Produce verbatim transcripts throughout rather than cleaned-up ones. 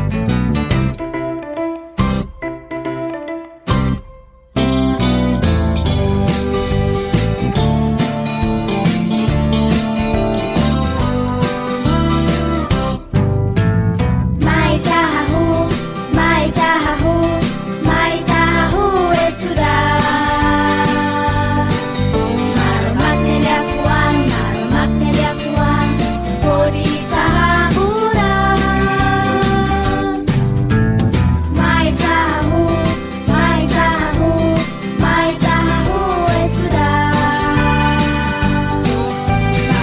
Mai ita hahú, mai ita hahú, mai ita hahú estudar. Maromak nia liafuan, Maromak nia liafuan, hodi ita haburas. Mai ita hahú, mai ita hahú, mai ita hahú estudar.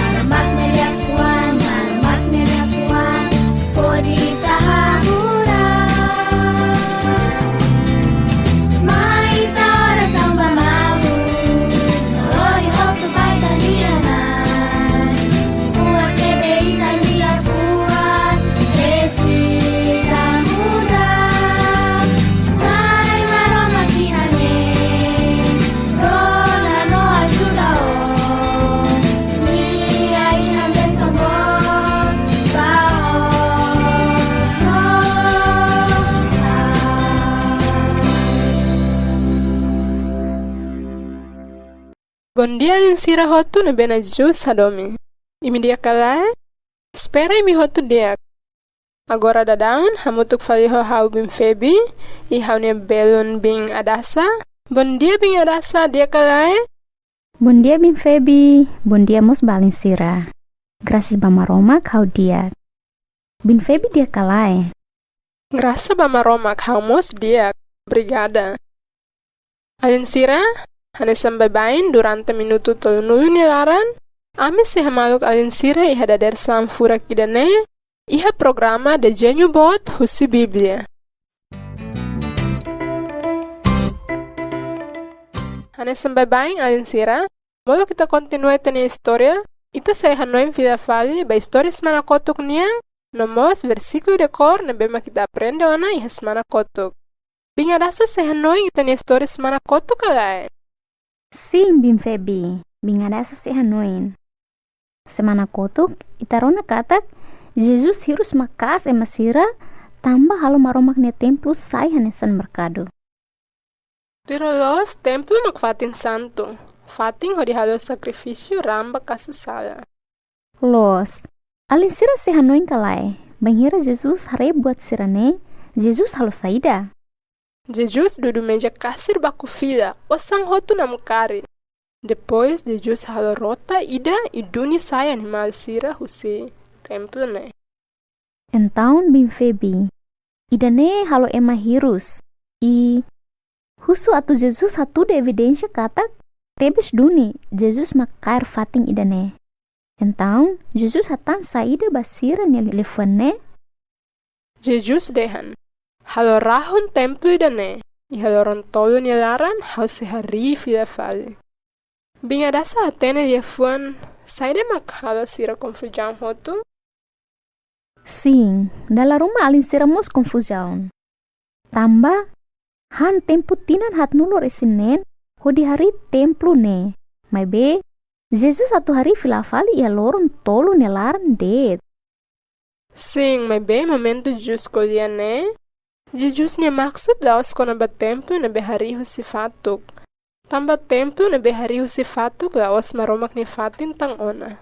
Maromak nia liafuan, Maromak nia liafuan, hodi ita haburas. Mai ita orasaun ba malu, no lori hotu ba ita-nia Na'i. Buat ne'ebé ita-nia liafuan presiza muda. Rai Maromak iha ne'e, rona no ajuda ó. Nia iha bensaun boot ba ó. Bondia alin sira hotu ne'ebé Na'i Jesus hadomi. Imi di'ak ka lae? Espera imi hotu di'ak. Agora daudaun, hamutuk fali ho ha'u Biin Febi, i ha'u-nia belun Biin Adasa. Bondia Biin Adasa, di'ak ka lae? Bondia Biin Febi, bondia mós ba alin sira. Grasas ba Maromak ha'u di'ak. Biin Febi di'ak ka lae? Grasas ba Maromak ha'u mós di'ak. Obrigada. Alin sira, hanesan baibain durante minutu tolunulu nia laran, ami sei hamaluk alin sira iha dadeer-saan furak ida-ne'e, iha programa Dezeñu Boot husi Bíblia. Hanesan baibain alin sira, molok ita kontinua ita-nia istória, ita sei hanoin fila fali ba istória semana kotuk nian, no mós versíkulu dekór ne'ebé mak ita aprende ona iha semana kotuk. Biin Adasa sei hanoin ita-nia istória semana kotuk ka lae? Sin, Biin Febi, Biin Adasa sei hanoin. Semana kotuk, ita rona katak Jesus hirus maka'as ema sira tanba halo Maromak nia templu sai hanesan merkadu. Tuir loloos, templu mak fatin santu, fatin hodi halo sakrifísiu raan ba kasu sala. Loos, alin sira sei hanoin ka lae, bainhira Jesus haree buat sira-ne'e, Jesus halo saida? Jesus dudu meja kasir baku fila, osan hotu namkari. Depois, Jesus halo rota ida i duni sai animál sira husi templu ne'e. Entaun, Biin Febi, ida-ne'e halo ema hirus. I husu atu Jesus hatudu evidénsia katak tebes duni Jesus mak kaer fatin ida-ne'e. Entaun, Jesus hatán saida ba sira-nia liafuan ne'e? Jesus dehan: Halo rahun templu ida-ne'e, iha loron tolu nia laran ha'u sei harii fila fali. Biin Adasa hatene liafuan saida mak halo sira konfuzaun hotu? Sin, dala ruma alin sira mós konfuzaun. Tanba han tempu tinan haatnulu resin neen hodi harii templu ne'e. Maibé, Jesus atu harii fila fali iha loron tolu nia laran de'it. Sin, maibé momentu Jesus ko'alia ne'e, Jesus nia maksud la'ós kona-ba templu ne'ebé harii husi fatuk. Tanba templu ne'ebé harii husi fatuk la'ós Maromak nia fatin tan ona.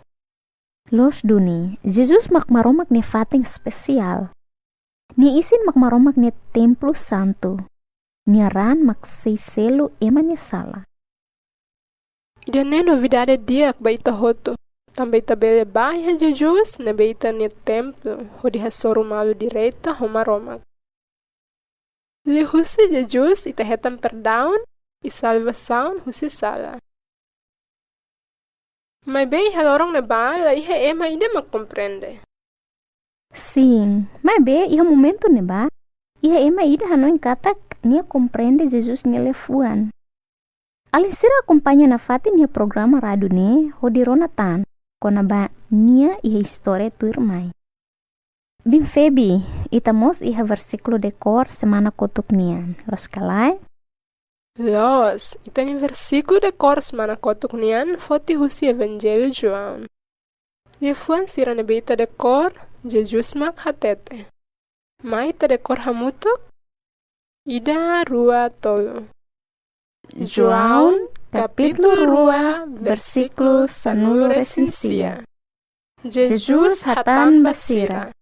Loos duni, Jesus mak Maromak nia fatin espesiál. Nia isin mak Maromak nia templu santu. Nia raan mak sei selu ema nia sala. Ida-ne'e novidade di'ak ba ita hotu. Tanba ita bele bá iha Jesus ne'ebé ita-nia templu, hodi hasoru malu direta ho Maromak. Liuhusi Jesus ita hetan perdaun i salvasaun husi sala. Maibé iha loron ne'ebá la iha ema ida mak komprende. Sin, maibé iha momentu ne'ebá, iha ema ida hanoin katak nia komprende Jesus nia liafuan. Alin sira akompaña nafatin nia programa rádiu ne'e hodi rona tan kona-ba nia iha istória tuirmai. Biin Febi, ita mós iha versíkulu dekór semana kotuk nian, loos ka lae? Loos, ita-nia versíkulu dekór semana kotuk nian foti husi Evanjellu João. Liafuan sira ne'ebé ita dekór, Jesus mak hatete. Mai ita dekór hamutuk. Ida, rua, tolu. João, kapítulu rua, versíkulu sanulu-resin-sia. Jesus hatán ba sira: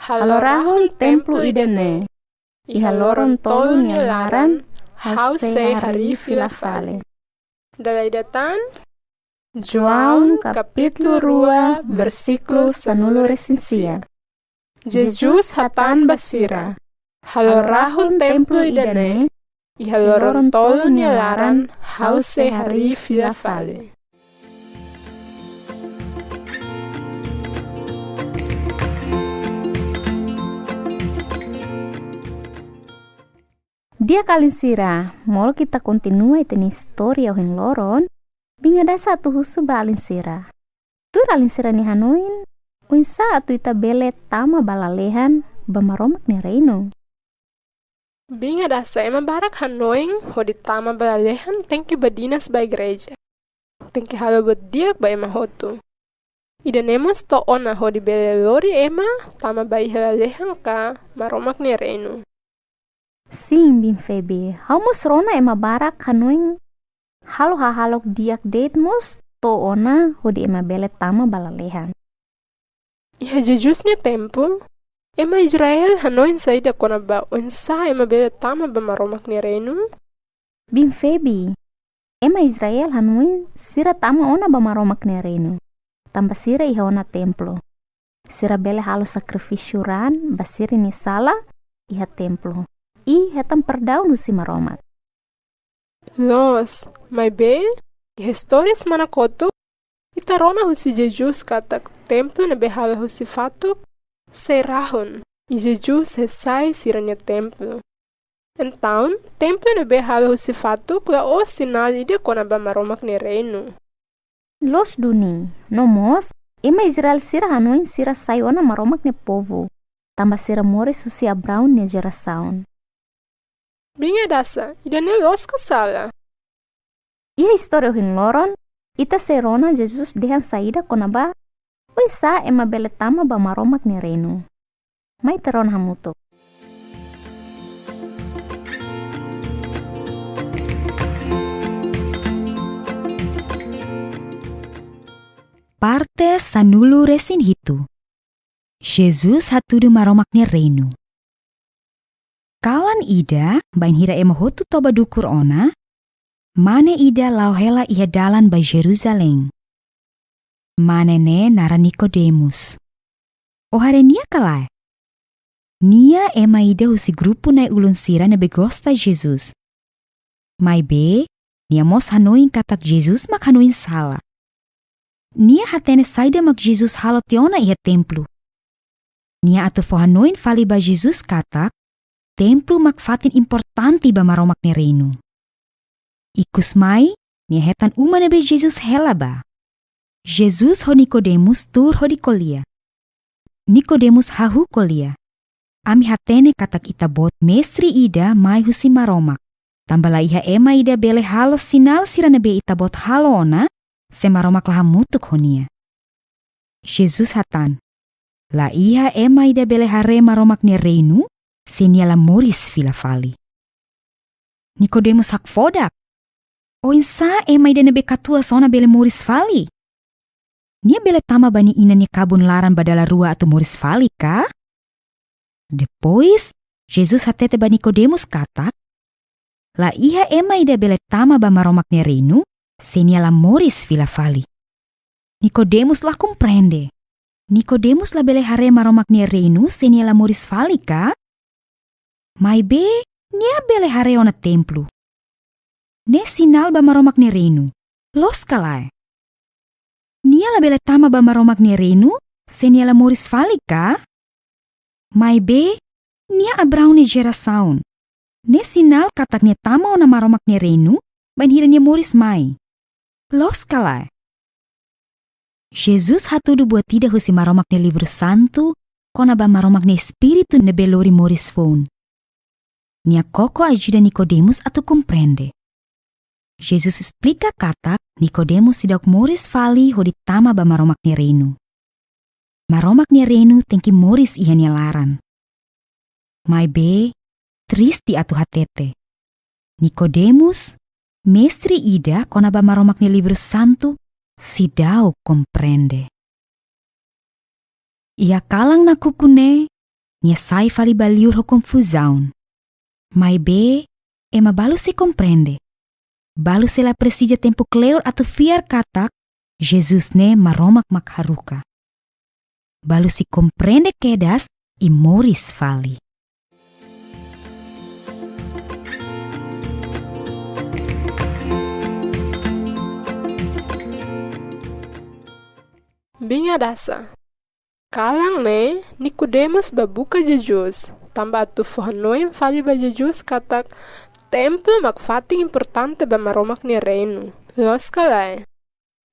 Halo rahun templu ida-ne'e. Iha loron tolu nia laran, ha'u sei harii fila fali. Dala ida tan. João, kapítulu rua, versíkulu sanulu-resin-sia. Jesus hatán ba sira: Halo rahun templu ida-ne'e, iha loron tolu nia laran, ha'u sei harii fila fali. Di'ak alin sira, molok ita kontinua ita-nia istória ohin loron, Bin Gadasa atu husu ba alin sira. Tuir alin sira-nia hanoin, oinsá atu ita bele tama ba lalehan ba Maromak nia reinu? Bin Gadasa, ema barak hanoin hodi tama ba lalehan tenke badinas ba igreja. Tenke halo buat di'ak ba ema hotu. Ida-ne'e mós to'o ona hodi bele lori ema tama ba iha lalehan ka Maromak nia reinu. Sin, Bin Febi, ha'u mós rona ema barak hanoin halo hahalok di'ak de'it mós to'o ona hodi ema bele tama ba lalehan. Iha Jesus nia tempu, ema Israel hanoin saida kona-ba oinsá ema bele tama ba Maromak nia reinu? Bin Febi, ema Israel hanoin sira tama ona ba Maromak nia reinu tanba sira iha ona templu. Sira bele halo sakrifísiu raan ba sira-nia sala iha templu, i hetan perdaun husi Maromak. Loos, maibé, iha istória semana kotuk, ita rona husi Jesus katak templu ne'ebé halo husi fatuk sei rahun, i Jesus hasai sira-nia templu. Entaun, templu ne'ebé halo husi fatuk la'ós sinál ida kona-ba Maromak nia reinu. Loos duni, no mós, ema Israel sira hanoin sira sai ona Maromak nia povu, tanba sira moris husi Abraão nia jerasaun. Bin Gadasa, ida-ne'e loos ka sala? Iha istória ohin loron, ita sei rona Jesus dehan saida kona-ba oinsá ema bele tama ba Maromak nia reinu. Mai ita rona hamutuk. Parte sanulu-resin-hitu. Jesus hatudu Maromak nia reinu. Kalan ida, bainhira ema hotu toba dukur ona, mane ida la'o hela iha dalan ba Jerusalém. Mane ne'e naran Nikodemus. Ó haree nia ka lae? Nia ema ida husi grupu na'i-ulun sira ne'ebé gosta Jesus. Maibé, nia mós hanoin katak Jesus mak hanoin sala. Nia hatene saida mak Jesus halo tiha ona iha templu. Nia atu fó hanoin fali ba Jesus katak templu mak fatin importante ba Maromak nia reinu. Ikusmai, nia hetan uma ne'ebé Jesus hela ba. Jesus ho Nikodemus tuur hodi ko'alia. Nikodemus hahú ko'alia: Ami hatene katak Ita-Boot Mestre ida mai husi Maromak, tanba la iha ema ida bele halo sinál sira ne'ebé Ita-Boot halo ona, se Maromak la hamutuk ho nia. Jesus hatán: La iha ema ida bele haree Maromak nia reinu, se nia la moris fila fali. Nikodemus hakfodak: Oinsá ema ida ne'ebé katuas ona bele moris fali? Nia bele tama ba nia inan nia kabun laran ba dala rua atu moris fali ka? Depois, Jesus hatete ba Nikodemus katak: La iha ema ida bele tama ba Maromak nia reinu, se nia la moris fila fali. Nikodemus la komprende. Nikodemus la bele haree Maromak nia reinu se nia la moris fali ka? Maibé, nia bele haree ona templu. Ne'e sinál ba Maromak nia reinu, loos ka lae? Nia la bele tama ba Maromak nia reinu se nia la moris fali ka? Maibé, nia Abraão nia jerasaun. Ne'e sinál katak nia tama ona Maromak nia reinu bainhira nia moris mai, loos ka lae? Jesus hatudu buat ida husi Maromak nia Livru Santu kona-ba Maromak nia Espíritu ne'ebé lori moris foun. Nia koko ajuda Nikodemus atu komprende. Jesus esplika katak Nikodemus seidauk moris fali hodi tama ba Maromak nia reinu. Maromak nia reinu tenke moris iha nia laran. Maibé, triste atu hatete, Nikodemus, mestre ida kona-ba Maromak nia Livru Santu, seidauk komprende. Iha kalan nakukun ne'e, nia sai fali ba liur ho konfuzaun. Maibé, ema balu sei komprende. Balu sei la presiza tempu kleur atu fiar katak Jesus ne'e Maromak mak haruka. Balu sei komprende kedas i moris fali. Biin Gadasa. Kalan ne'e, Nikodemus bá buka Jesus, tanba atu fó hanoin fali ba Jesus katak templu mak fatin importante ba Maromak nia reinu. Loos ka lae?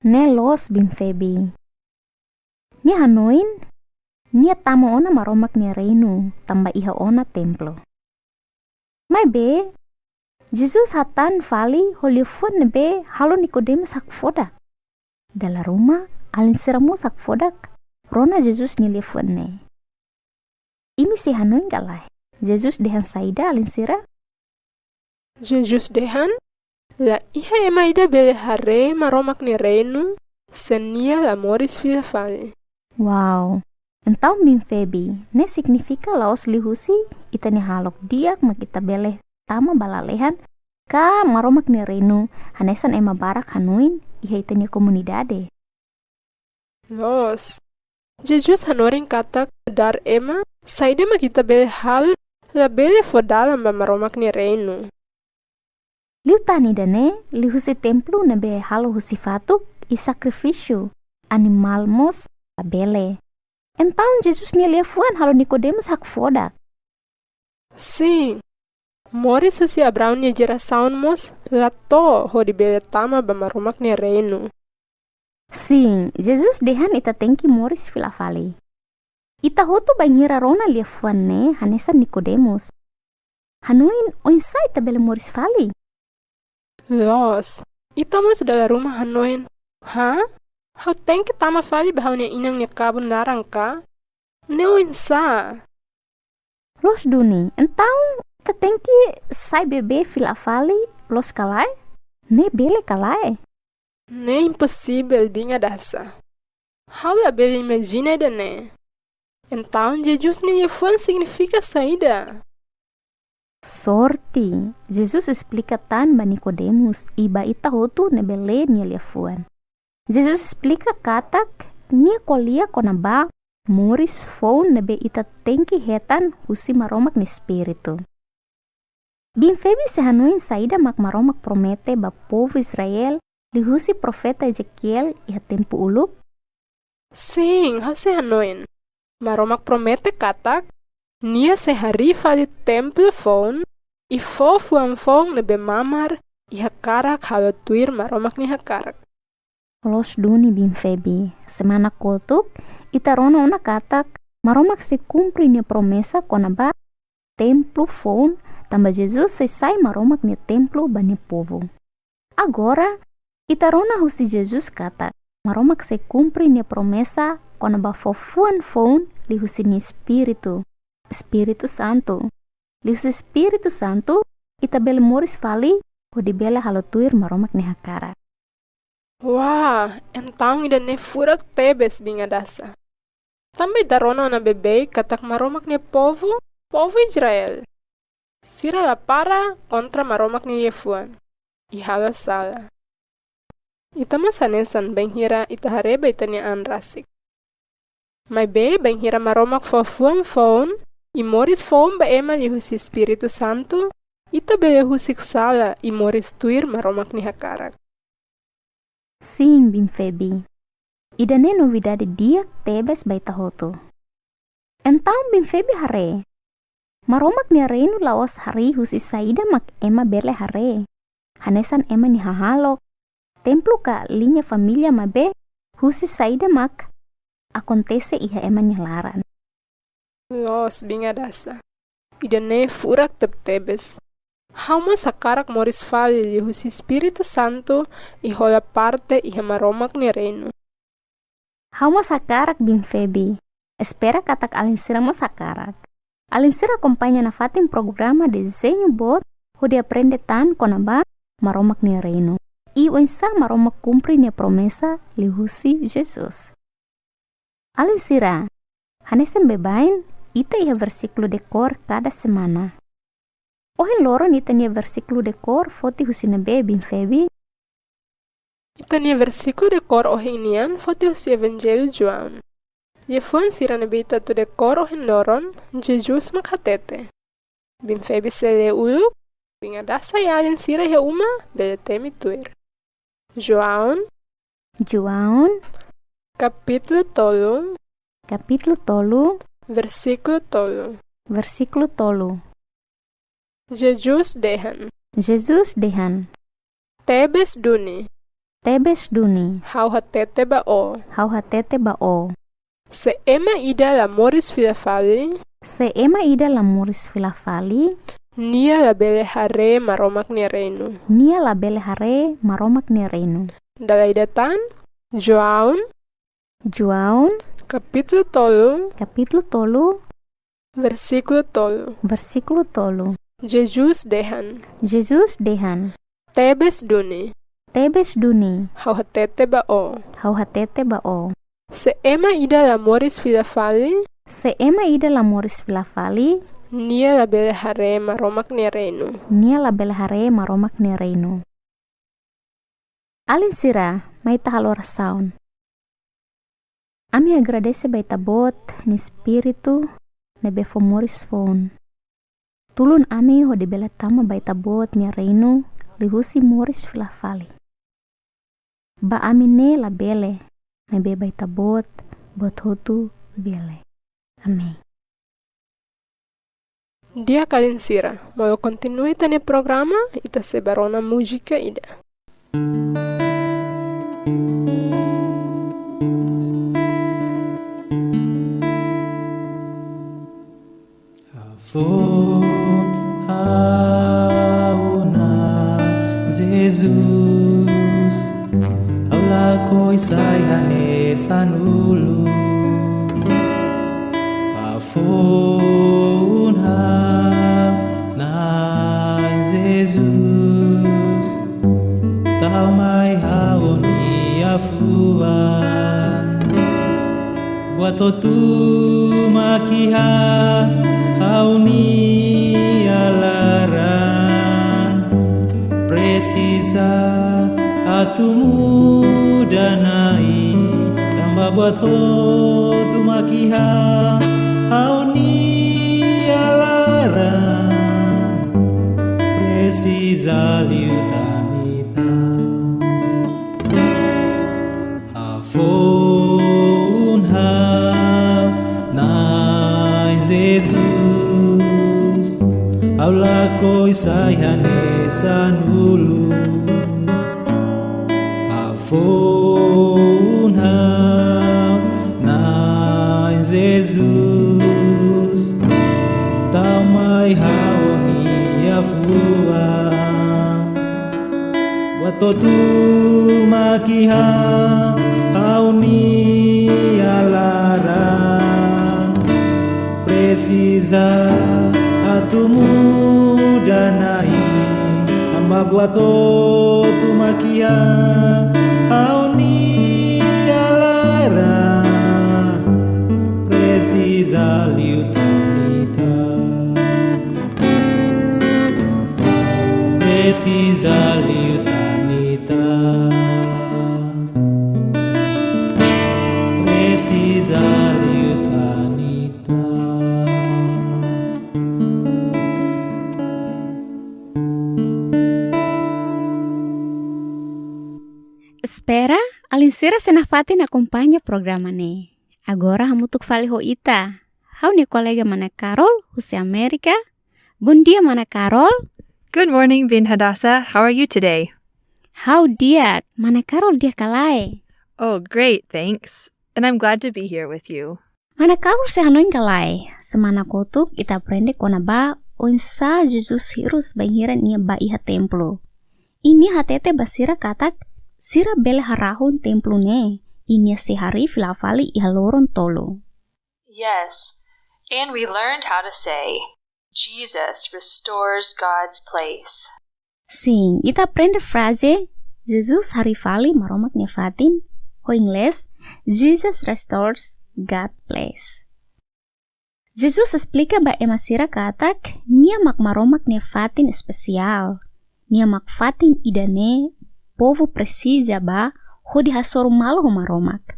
Ne'e loos, Biin Febi. Nia hanoin, nia tama ona Maromak nia reinu, tanba iha ona templu. Maibé, Jesus hatán fali ho liafuan ne'ebé halo Nikodemus hakfodak. Dala ruma, alin sira mós hakfodak rona Jesus nia liafuan ne'e. Imi sei hanoin ka lae, Jesus dehan saida, alin sira? Jesus dehan, la iha ema ida bele haree Maromak nia reinu, se nia la moris fila fali. Wow. Entaun, Biin Febi, ne'e signifika la'ós liuhusi ita-nia hahalok di'ak mak ita bele tama ba lalehan ka Maromak nia reinu, hanesan ema barak hanoin iha ita-nia komunidade. Loos. Jesus hanorin katak nu'udar ema, saida mak ita bele halo, labele fó dalan ba Maromak nia reinu. Liután ida-ne'e, liuhusi templu ne'ebé halo husi fatuk i sakrifísiu animál mós labele. Entaun Jesus nia liafuan halo Nikodemus hakfodak. Sin, moris husi Abraão nia jerasaun mós la to'o hodi bele tama ba Maromak nia reinu. Sin, Jesus dehan ita tenke moris fila fali. Ita hotu bainhira rona liafuan ne'e hanesan Nikodemus. Hanoin, oinsá ita bele moris fali? Loos, ita mós dala ruma hanoin, ha? Ha'u tenke tama fali ba ha'u-nia inan nia kabun laran ka? Ne'e oinsá? Loos duni, entaun ita tenke sai bebé fila fali, loos ka lae? Ne'e bele ka lae? Ne'e imposivel, Biin Gadasa. Ha'u labele imajina ida-ne'e. Entaun Jesus nia liafuan signifika saida? Sorte, Jesus esplika tan ba Nikodemus i ba ita hotu ne'ebé lee nia liafuan. Jesus esplika katak nia ko'alia kona-ba moris foun ne'ebé ita tenke hetan husi Maromak nia Espíritu. Biin Febi sei hanoin saida mak Maromak promete ba povu Israel liuhusi profeta Ezekiel iha tempu uluk? Sin, ha'u sei hanoin. Maromak promete katak nia sei harii fali templu foun i fó fuan foun ne'ebé mamar i hakarak halo tuir Maromak nia hakarak. Loos duni, Biin Febi. Semana kotuk, ita rona ona katak Maromak sei kumpre nia promesa kona-ba templu foun, tanba Jesus sei sai Maromak nia templu ba nia povu. Agora, ita rona husi Jesus katak Maromak sei kumpre nia promesa kona-ba fó fuan foun liuhusi nia Espíritu, Espíritu Santu. Liuhusi Espíritu Santu, ita bele moris fali hodi bele halo tuir Maromak nia hakarak. Wah, entaun ida-ne'e furak tebes, Biin Gadasa. Tanba ita rona ona beibeik katak Maromak nia povu, povu Israel, sira la para kontra Maromak nia liafuan i halo sala. Ita mós hanesan bainhira ita haree ba ita-nia an rasik. Maibé bainhira Maromak fó fuan foun i moris foun ba ema liuhusi Espíritu Santu, ita bele husik sala i moris tuir Maromak nia hakarak. Sin, Biin Febi. Ida-ne'e novidade di'ak tebes ba ita hotu. Entaun, Biin Febi haree, Maromak nia reinu la'ós harii husi saida mak ema bele haree, hanesan ema nia hahalok, templu ka liña família, maibé husi saida mak akontese iha ema nia laran. Loos, Biin Gadasa. Ida-ne'e furak tebetebes. Ha'u mós hakarak moris fali liuhusi Espíritu Santu i hola parte iha Maromak nia reinu. Ha'u mós hakarak, Biin Febi. Espera katak alin sira mós hakarak. Alin sira akompaña nafatin programa Dezeñu Boot hodi aprende tan kona-ba Maromak nia Reinu. I oinsá Maromak kumpre nia promesa liuhusi Jesus. Alin sira, hanesan baibain, ita iha versíkulu dekór kada semana. Ohin loron ita-nia versíkulu dekór foti husi ne'ebé, Biin Febi? Ita-nia versíkulu dekór ohin nian foti husi Evanjellu João. Liafuan sira ne'ebé ita atu dekór ohin loron, Jesus mak hatete. Biin Febi sei lee uluk, Biin Hadasa i alin sira iha uma bele temi tuir. João, João, kapítulu tolu, kapítulu tolu, versíkulu tolu, versíkulu tolu. Jesus dehan. Jesus dehan. Tebes duni. Tebes duni. Ha'u hatete ba ó. Ha'u hatete ba ó. Se ema ida la moris fila fali. Se ema ida la moris fila fali. Nia labele haree Maromak nia Reinu. Nia labele haree Maromak nia Reinu. Dala ida tan, João. João. Kapítulu tolu. Kapítulu tolu. Versíkulu tolu. Versíkulu tolu. Jesus dehan. Jesus dehan. Tebes duni. Tebes duni. Ha'u hatete ba ó. Ha'u hatete ba ó. Se ema ida la moris fila fali. Se ema ida la moris fila fali. Nia labele haree Maromak nia Reinu. Nia labele haree Maromak nia Reinu. Alin sira, mai ita halo orasaun. Ami agradese ba Ita-Boot nia Espíritu ne'ebé fó moris foun. Tulun ami hodi bele tama ba Ita-Boot nia Reinu liuhusi moris fila fali. Ba ami ne'e labele, maibé ba Ita-Boot, buat hotu bele. Amen. Di'ak alin sira, molok kontinua ita-nia programa, ita sei bá rona múzika ida. Hafoin ha'u Na'i Jesus, ha'u lakohi sai hanesan uluk. Hafoin ha'u Na'i Jesus, tau mai ha'u-nia fuan. Buat hotu mak iha ha'u-nia laran. Presiza atu muda Na'i, tanba buat hotu mak iha ha'u-nia laran. Presiza liután ita. Hafoin ha'u Na'i Jesus, ha'u lakohi sai hanesan uluk. Hafoin ha'u Na'i Jesus, tau mai ha'u-nia fuan. Buat hotu mak iha ha'u-nia laran. Presiza atu muda Na'i, tanba buat hotu mak iha ha'u-nia laran. Presiza liután ita. Presiza liután ita. Presiza liután ita. Espera, alin sira sei nafatin akompaña programa ne'e. Agora hamutuk fali ho ita. Ha'u-nia kolega mana Carol, husi Amérika. Bondia, mana Carol. Good morning, Biin Hadasa. How are you today? Ha'u di'ak, mana Carol di'ak ka lae? Oh, great, thanks. And I'm glad to be here with you. Mana Carol sei hanoin ka lae? Semana kotuk ita aprende kona-ba oinsá Jesus hirus bainhira nia bá iha templu. I nia hatete ba sira katak sira bele harahun templu ne'e, i nia sei harii fila fali iha loron tolu. Yes, And we learned how to say, "Jesus restores God's place." Sin, ita aprende fraze, Jesus harii fali Maromak nia fatin, ho inglés, Jesus restores God place. Jesus esplika ba ema sira katak, nia mak Maromak nia fatin espesiál. Nia mak fatin ida-ne'e povu presiza ba hodi hasoru malu ho Maromak.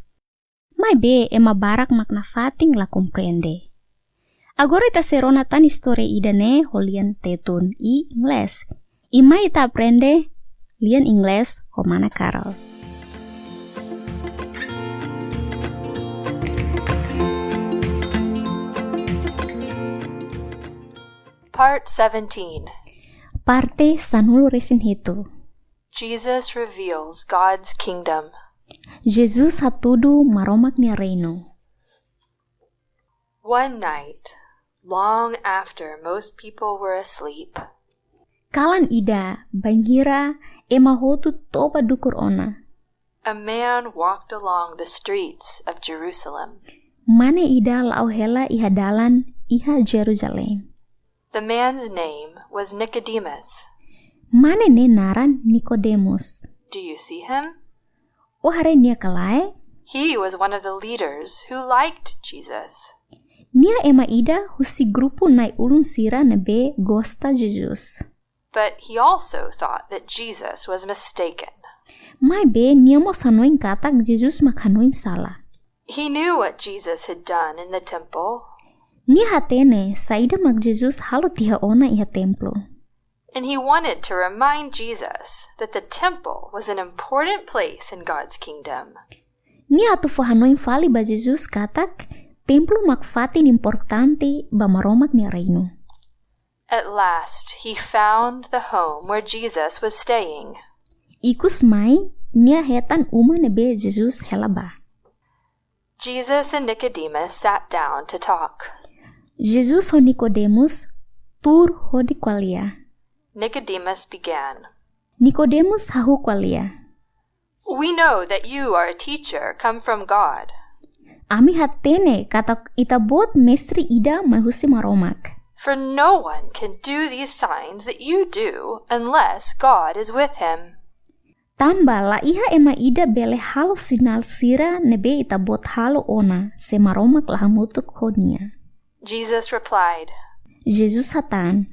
Maibé ema barak mak nafatin la komprende. Agora ita sei rona tan istória ida-ne'e ho lian Tetun i inglés. I mai ita aprende lian inglés ho mana Carol. Part seventeen. Parte sanulu-resin-hitu. Jesus reveals God's kingdom. Jesus hatudu Maromak nia reinu. One night, long after most people were asleep, kalan ida, bainhira ema hotu toba dukur ona, a man walked along the streets of Jerusalem. Mane ida la'o hela iha dalan iha Jerusalém. The man's name was Nicodemus. Mane ne'e naran Nikodemus. Do you see him? Ó haree nia ka lae? He was one of the leaders who liked Jesus. Nia ema ida husi grupu na'i-ulun sira ne'ebé gosta Jesus. But he also thought that Jesus was mistaken. Maibé nia mós hanoin katak Jesus mak hanoin sala. He knew what Jesus had done in the temple. Nia hatene saida mak Jesus halo tiha ona iha templu. And he wanted to remind Jesus that the temple was an important place in God's kingdom. Nia atu fó hanoin fali ba Jesus katak templu mak fatin importante ba Maromak nia reinu. At last, he found the home where Jesus was staying. Ikus mai, nia hetan uma ne'ebé Jesus hela ba. Jesus and Nicodemus sat down to talk. Jesus ho Nikodemus tuur hodi ko'alia. Nicodemus began. Nikodemus hahú ko'alia. We know that you are a teacher come from God. Ami hatene katak ita-boot mestre ida mai husi Maromak. For no one can do these signs that you do unless God is with him. Tanba la iha ema ida bele halo sinál sira ne'ebé ita-boot halo ona, se Maromak la hamutuk ho nia. Jesus replied, Jesus hatán.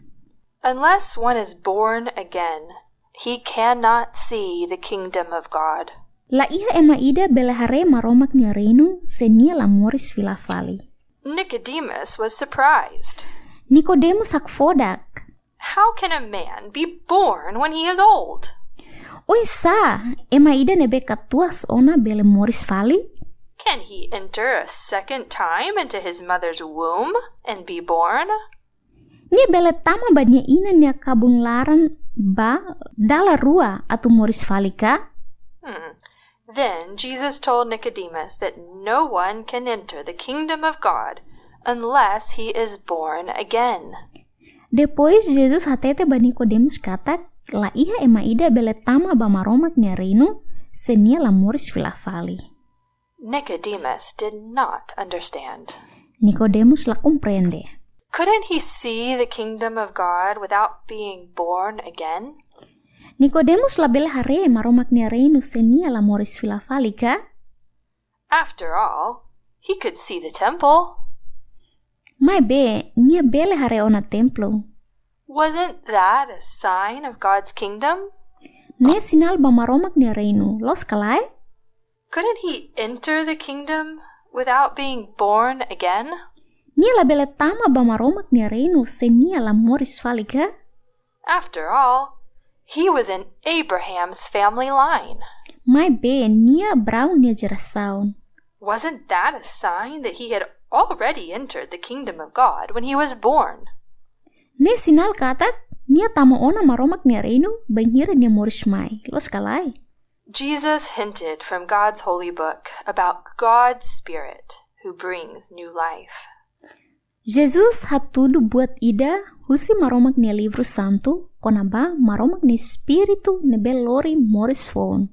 Unless one is born again, he cannot see the kingdom of God. La iha ema ida bele haree Maromak nia reinu, se nia la moris fila fali. Nicodemus was surprised. Nikodemus hakfodak. How can a man be born when he is old? Oinsá, ema ida ne'ebé katuas ona bele moris fali? Can he enter a second time into his mother's womb and be born? Nia bele tama ba nia inan nia kabun-laran ba dala rua atu moris fali ka? Hmm. Then Jesus told Nicodemus that no one can enter the kingdom of God unless he is born again. Depois Jesus hatete ba Nikodemus katak, la iha ema ida bele tama ba Maromak nia reinu, se nia la moris fila fali. Nicodemus did not understand. Nikodemus la komprende. Couldn't he see the kingdom of God without being born again? Nikodemus la bele haree Maromak nia reinu se nia la moris fila fali ka? After all, he could see the temple. Maibé, nia bele haree ona templu. Wasn't that a sign of God's kingdom? Ne'e sinál ba Maromak nia reinu, loos ka lae? Couldn't he enter the kingdom without being born again? Nia la bele tama ba Maromak nia reinu se nia la moris fali ka? After all, he was in Abraham's family line. Maibé nia Abraão nia jerasaun. Wasn't that a sign that he had already entered the kingdom of God when he was born? Ne'e sinál katak nia tama ona Maromak nia reinu bainhira nia moris mai, loos ka lae? Jesus hinted from God's holy book about God's Spirit who brings new life. Jesus hatudu buat ida husi Maromak nia livru santu kona-ba Maromak nia Espíritu ne'ebé lori moris foun.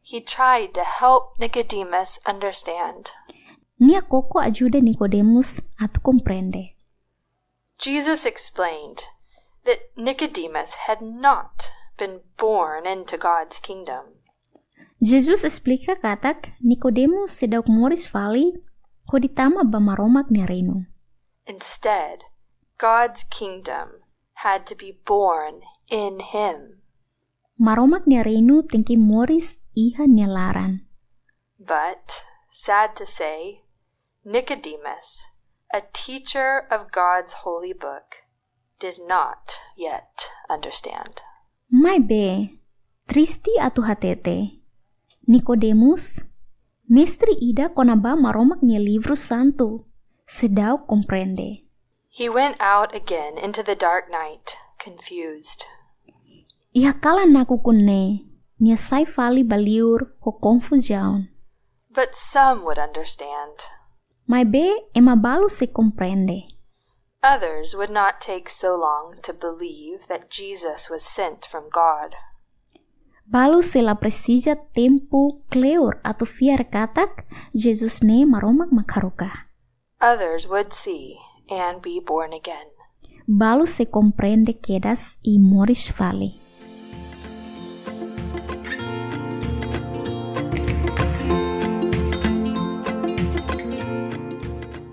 He tried to help Nicodemus understand. Nia koko ajuda Nikodemus atu komprende. Jesus explained that Nicodemus had not been born into God's kingdom. Jesus esplika katak Nikodemus seidauk moris fali hodi tama ba Maromak nia reinu. Instead, God's kingdom had to be born in him. Maromak nia reinu tenke moris iha nia laran. But, sad to say, Nicodemus, a teacher of God's holy book, did not yet understand. Maibé, triste atu hatete, Nikodemus, mestre ida kona-ba Maromak nia livru santu, seidauk komprende. He went out again into the dark night, confused. Iha kalan nakukun ne'e, nia sai fali ba liur ho konfuzaun. But some would understand. Maibé ema balu sei komprende. Others would not take so long to believe that Jesus was sent from God. Balu sei la presiza tempu kleur atu fiar katak Jesus ne'e Maromak mak haruka. Others would see and be born again. Balu sei komprende kedas i moris fali.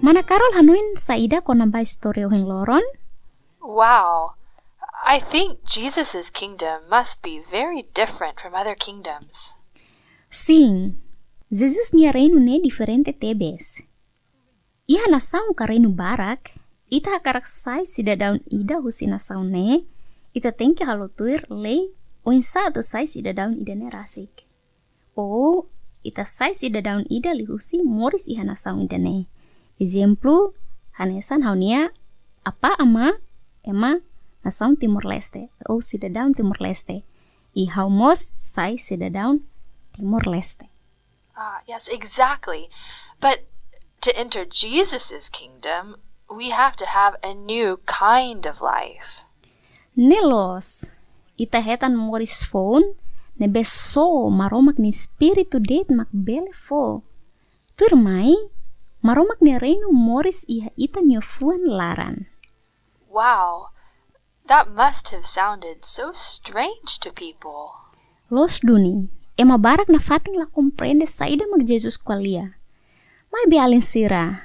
Mana Carol hanoin saida kona-ba istória ohin loron? Wow. I think Jesus' kingdom must be very different from other kingdoms. Sin, Jesus nia reinu ne'e diferente tebes. Iha nasaun ka reinu barak, ita hakarak sai sidadaun ida husi nasaun ne'e, ita tenke halo tuir lei oinsá atu sai sidadaun ida ne'e rasik. Ou ita sai sidadaun ida liuhusi moris iha nasaun ida ne'e. Ezemplu, hanesan ha'u-nia apá amá ema nasaun Timor-Leste, ou sidadaun Timor-Leste. I ha'u mós sai sidadaun Timor-Leste. Ah, yes, exactly. But to enter Jesus' kingdom, we have to have a new kind of life. Ne'e loos, ita hetan moris foun, ne'ebé só Maromak nia Espíritu de'it mak bele fó. Tuirmai, Maromak nia reinu moris iha ita-nia fuan laran. Wow, that must have sounded so strange to people. Loos duni, ema barak nafatin la komprende saida mak Jesus ko'alia. Maibé alin sira,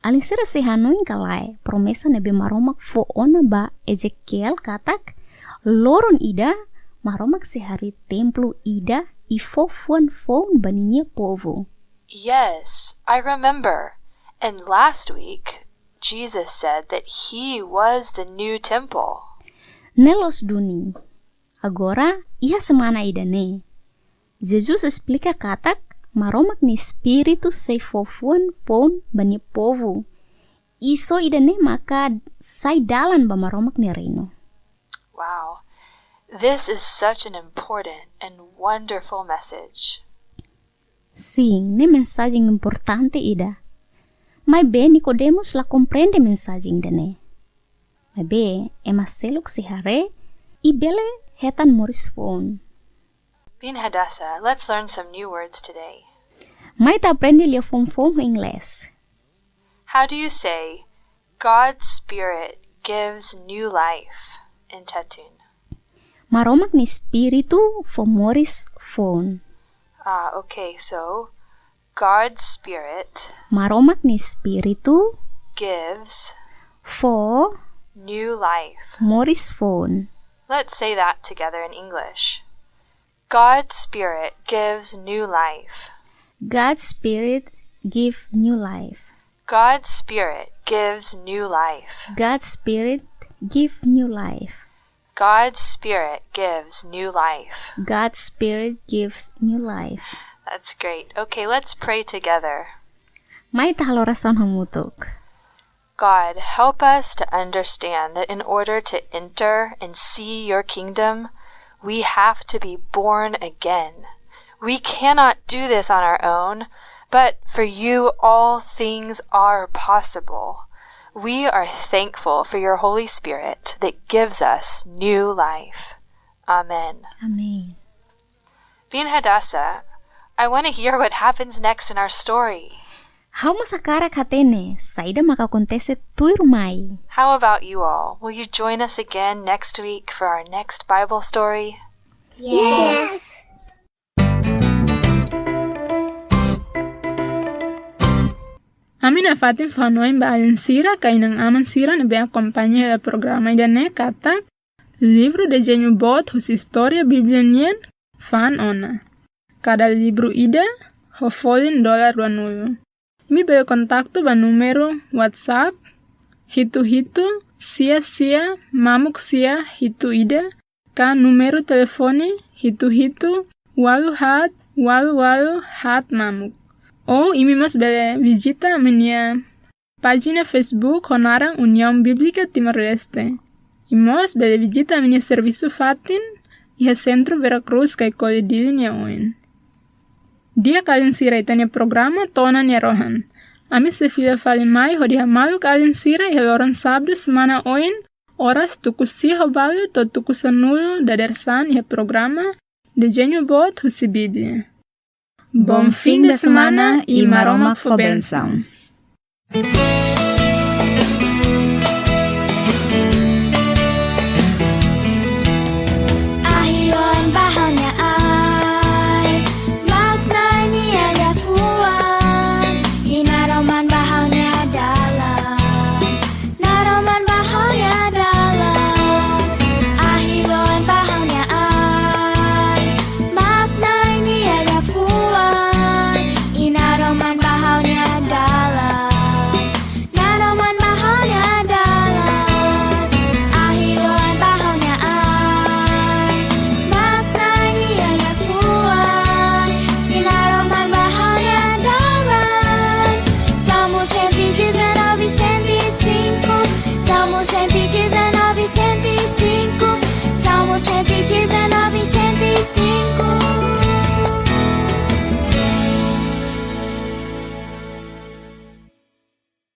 alin sira sei hanoin ka lae, promesa ne'ebé Maromak fó ona ba Ezekiel katak, loron ida, Maromak sei harii templu ida i fó fuan foun ba ninia povu. Yes, I remember. And last week, Jesus said that he was the new temple. Ne'e loos duni. Agora, iha semana ida-ne'e, Jesus esplika katak Maromak nia Espíritu sei fó fuan foun ba nia povu. I só ida-ne'e maka sai dalan ba Maromak nia reinu. Wow. This is such an important and wonderful message. Sin, ne'e mensajen importante ida. Maibé Nikodemus la komprende mensajen ida-ne'e. Maibé, ema seluk sei haree i bele hetan moris foun. Biin Hadassah, let's learn some new words today. Mai ita aprende liafuan foun ho Inglés. How do you say, "God's Spirit gives new life" in Tetun? Maromak nia Espíritu fó moris foun. Ah, okay, so God's Spirit Maromak nia Espíritu gives fó new life. Moris foun. Let's say that together in English. God's Spirit gives new life. God's Spirit give new life. God's Spirit gives new life. God's Spirit give new life. God's Spirit gives new life. God's Spirit gives new life. That's great. Okay, let's pray together. Mai ita halo orasaun hamutuk. God, help us to understand that in order to enter and see your kingdom, we have to be born again. We cannot do this on our own, but for you all things are possible. We are thankful for your Holy Spirit that gives us new life. Amen. Amen. Biin Hadassah, I want to hear what happens next in our story. Ha'u mós hakarak hatene saida maka akontese tuirmai. How about you all? Will you join us again next week for our next Bible story? Yes. Ami nafatin fó-hanoin ba alin sira ka inan-aman sira ne'ebé akompaña hela programa ida-ne'e katak livru Dezeñu Boot husi Istória Bíblia nian fa'an ona. Kada livru ida ho folin dolar ruanulu. Imi bele kontaktu ba númeru WhatsApp hitu hitu sia sia mamuk sia hitu ida ka númeru telefone hitu hitu ualu haat ualu ualu haat mamuk. Ou imi mós bele vizita ami-nia pájina Facebook ho naran União Bíblica Timor-Leste. I mós bele vizita ami-nia servisu fatin iha Sentru Vera Cruz Caicoli Dili nia oin. Di'ak alin sira, ita-nia programa to'o ona nia rohan. Ami sei fila fali mai hodi hamaluk alin sira iha loron sábadu semana oin, oras tuku sia ho balu to'o tuku sanulu dadeer-saan iha programa Dezeñu Boot husi Bíblia. Bom fim de semana i Maromak fó bensaun.